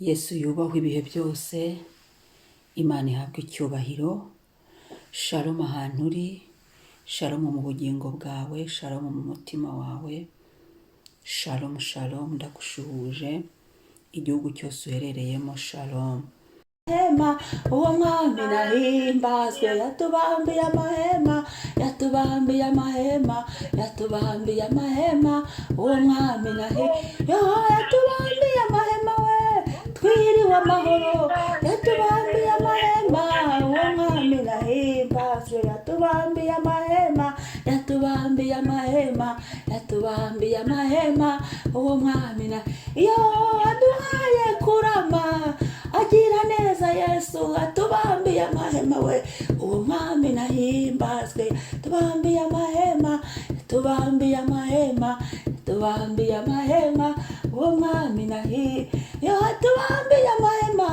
Yesu yubahwe ibihe byose, Imana ihabwe icyubahiro. Shalom ahantu uri, shalom mu bugingo bwawe, shalom mu mutima wawe, shalom shalom, ndagushuhuje igihugu cyose uherereyemo, shalom. Hema uwo mwami nahimbazwe, yatubambiye amahema, yatubambiye amahema, yatubambiye amahema, uwo mwami nahi yo yatubambiye amahema we, twiriwe amahoro, yatubambiye amahema, uwo mwami nahimbazwe, yatubambiye amahema, yatubambiye amahema, yatubambiye amahema, uwo mwami na yo aduhaye kurama, agira neza Yesu, atubambiye amahema we, uwo mwami nahimbazwe, tubambiye amahema, tubambiye amahema, tubambiye amahema, uwo mwami nahi yo tubambiye amahema,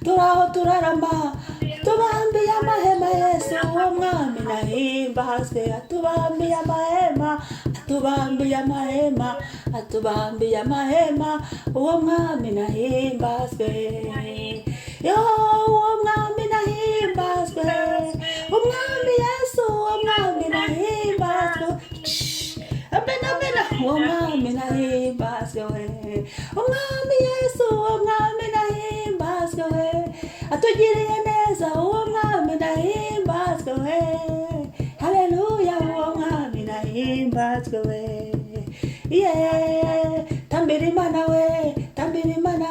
turaho turarama, tubambiye amahema Yesu, uwo mwami nahimbazwe, atubambiye amahema, atubambiye amahema, atubambiye amahema, uwo mwami nahimbazwe, yo uwo mwami nahimbazwe, umwami Yesu, uwo mwami nahimbazwe. Shh. Amen, amen, uwo mwami nahimbazwe we, umwami Yesu, uwo mwami nahimbazwe we, atugiriye neza, uwo mwami nahimbazwe we, haleluya, uwo mwami nahimbazwe we, yeah. Tambira Imana we, tambira Imana,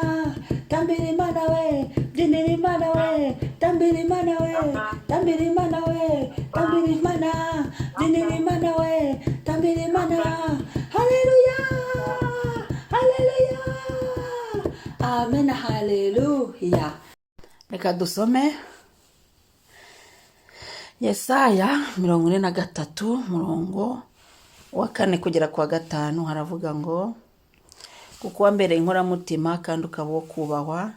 tambira Imana we, byinira Imana we, tambira Imana we, tambira Imana we, tambira Imana, byinira Imana we, tambira Imana, haleluya, haleluya, amen, haleluya. Reka dusome Yesaya 43, murongo wa 4 kugera ku wa 5. Haravuga ngo: "Kuko wambereye inkoramutima kandi ukaba uwo kubahwa,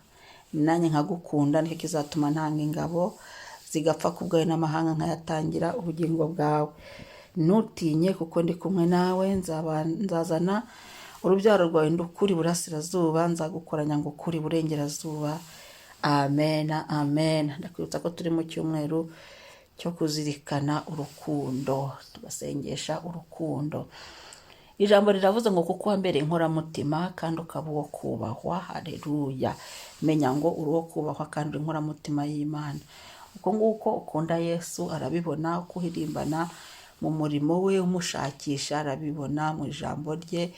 nanjye nkagukunda, nicyo kizatuma ntanga ingabo zigapfa ku bwawe, n'amahanga nkayatangira ubugingo bwawe. Ntutinye, kuko ndi kumwe nawe. Nzazana urubyaro rwawe ndukure iburasirazuba, nzagukoranya ngukure iburengerazuba." Amen, amen. Ndakwibutsa ko turi mu cyumweru cyo kuzirikana urukundo, tugasengesha urukundo. Ijambo riravuze ngo: "Kuko wambereye inkoramutima kandi ukaba uwo kubahwa." Hareruya! Menya ngo uri uwo kubahwa kandi uri inkoramutima y'Imana. Uko nguko ukunda Yesu arabibona, uko uhirimbana mu murimo we umushakisha arabibona, mu ijambo rye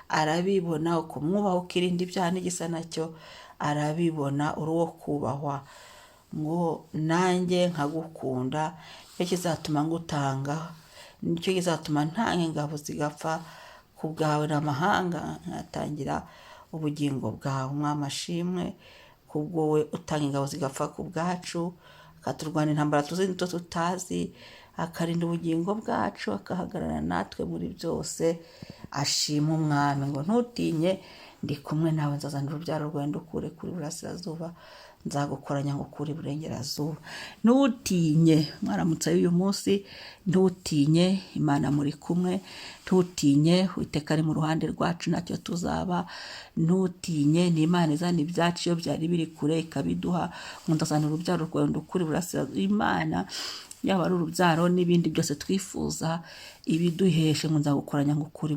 arabibona, ukumwubaha ukirinda ibyaha n'igisa nacyo arabibona. Uri uwo kubahwa. Ngo: "Nanjye nkagukunda, nicyo kizatuma ngutanga, nicyo kizatuma ntanga ingabo zigapfa ku bwawe, n'amahanga nkatangira ubugingo bwawe." Umwami ashimwe kubwo we utanga ingabo zigapfa ku bwacu, akaturwana intambara tuzi n'utwo tutazi, akarinda ubugingo bwacu, akahagarara natwe muri byose. Ashima Umwami. Ngo: "Ntutinye, ndi kumwe nawe. Nzazana urubyaro rwawe ndukure kuri burasirazuba, nzagukoranya ngukure iburengerazuba." Ntutinye. Mwaramutse uyu munsi. Ntutinye, Imana muri kumwe. Ntutinye, Uwiteka ari mu ruhande rwacu, ntacyo tuzaba. Ntutinye, ni Imana izana ibyacu iyo byari biri kure ikabiduha. Ngo: "Ndazana urubyaro rwawe ndukure iburasirazuba." Imana, yaba ari urubyaro n'ibindi byose twifuza, ibiduheshe. Ngo: "Nzagukoranya ngukure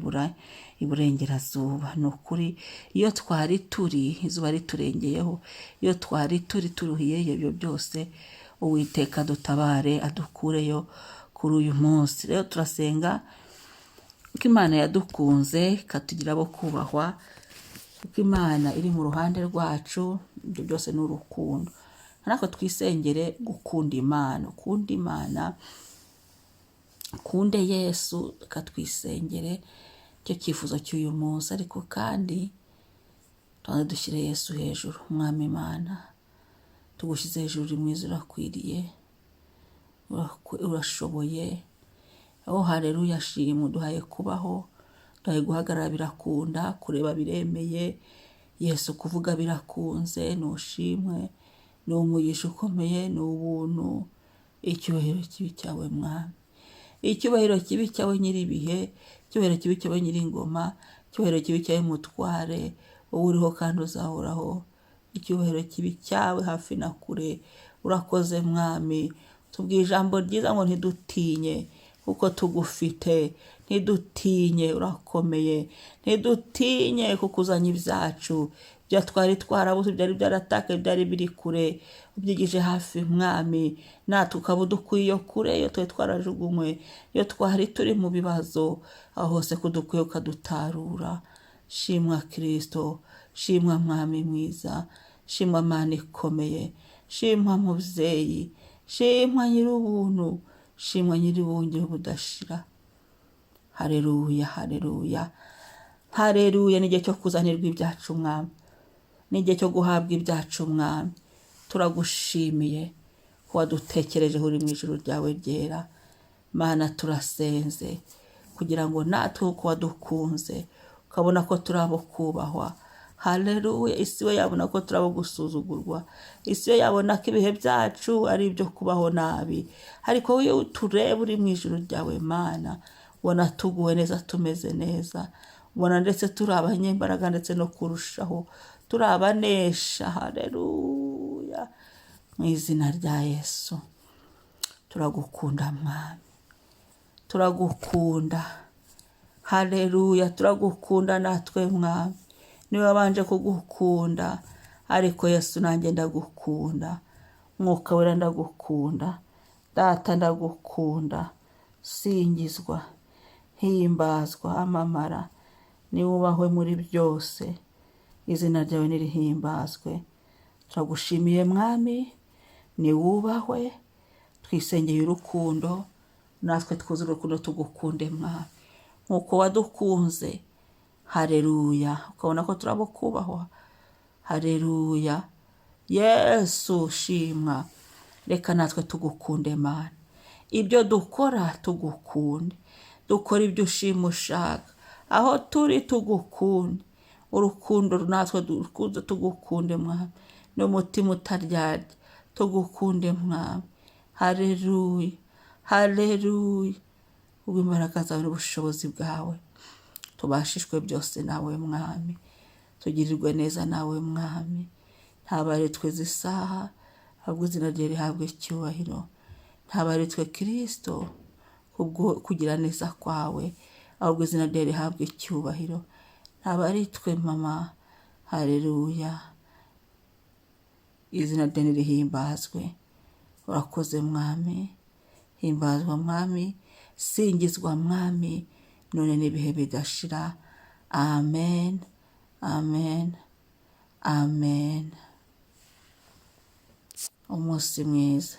iburengerazuba." Ni ukuri, iyo twari turi izuba riturengeyeho, iyo twari turi turuhiye ibyo byose, Uwiteka dutabare adukureyo kuri uyu munsi. Rero turasenga kuko Imana yadukunze ikatugira abo kubahwa, kuko Imana iri mu ruhande rwacu. Ibyo byose ni urukundo. Natwe twisengere gukunda Imana, ukunda Imana, ukunde Yesu. Reka twisengere icyo cyifuzo cy'uyu munsi, ariko kandi tubanze dushyire Yesu hejuru. Umwami Imana, tugushyize hejuru, uri mwiza, urakwiriye, urashoboye. Oh hareruya, shima uduhaye kubaho, duhaye guhagarara birakunda, kureba biremeye, Yesu kuvuga birakunze. Nushimwe, ni umugisha ukomeye, ni ubuntu. Icyubahiro kibe cyawe Mwami, icyubahiro kibe cyawe Nyir'ibihe, icyubahiro kibe cyawe Nyir'ingoma, icyubahiro kibe cyawe Mutware, wowe uriho kandi uzahoraho. Icyubahiro kibi cyawe hafi na kure. Urakoze Mwami, tubwiye ijambo ryiza ngo ntidutinye kuko tugufite, ntidutinye urakomeye, ntidutinye kuko uzanye ibyacu, ibyo twari twarabuze, byari byaratakaye, byari biri kure, ubyigije hafi Mwami, natwe ukaba udukuye iyo kure, iyo twari twarajugunywe, iyo twari turi mu bibazo, aho hose kudukwiye ukadutarura. Shimwa Kristo, shimwa Mwami mwiza, shimwa Mana ikomeye, shimwa mubyeyi, shimwa nyir'ubuntu, shimwa nyir'ubungiro budashira. Hareruya, hareruya, hareruya. Ni igihe cyo kuzanirwa ibyacu Mwami, ni igihe cyo guhabwa ibyacu Mwami. Turagushimiye ko wadutekerejeho uri mu ijuru ryawe ryera. Mana, turasenze kugira ngo natwe uko wadukunze ukabona ko turi abo kubahwa. Haleluya. Isi we yabona ko turi abo gusuzugurwa, isi we yabona ko ibihe byacu ari ibyo kubaho nabi, ariko iyo utureba uri mu ijuru ryawe Mana, ubona tuguwe neza, tumeze neza, ubona ndetse turi abanyembaraga ndetse no kurushaho turi abanesha. Haleluya, mu izina rya Yesu. Turagukunda Mwami, turagukunda. Haleluya, turagukunda natwe Mwami, niwe wabanje kugukunda, ariko Yesu nanjye ndagukunda, Mwuka Wera ndagukunda, Data ndagukunda. Singizwa, himbazwa, amamara, niwubahwe muri byose, izina ryawe nirihimbazwe. Turagushimiye Mwami, niwubahwe. Twisengeye urukundo, natwe twuzure urukundo, tugukunde Mwami nk'uko wadukunze. Hareruya, ukabona ko turabo kubahwa. Hareruya, Yesu shimwa. Reka natwe tugukunde Mana, ibyo dukora tugukunde, dukora ibyo ushima ushaka, aho turi tugukunde. Urukundo natwe dukunze tugukunde Mwami, n'umutima utaryarya tugukunde Mwami. Hareruya, hareruya. Ubwo imbaraga zawe n'ubushobozi bwawe tubashishwe byose nawe Mwami, tugirirwe neza nawe Mwami. Ntabwo ari twe izi saha, ahubwo izina rye rihabwe icyubahiro. Ntabwo ari twe Kirisito kubwo kugira neza kwawe, ahubwo izina rye rihabwe icyubahiro. Ntabwo ari twe mama. Hareruya, izina rye nirihimbazwe. Urakoze Mwami, himbazwa Mwami, singizwa Mwami, none n'ibihe bidashira. Amen, amen, amen. Umunsi mwiza.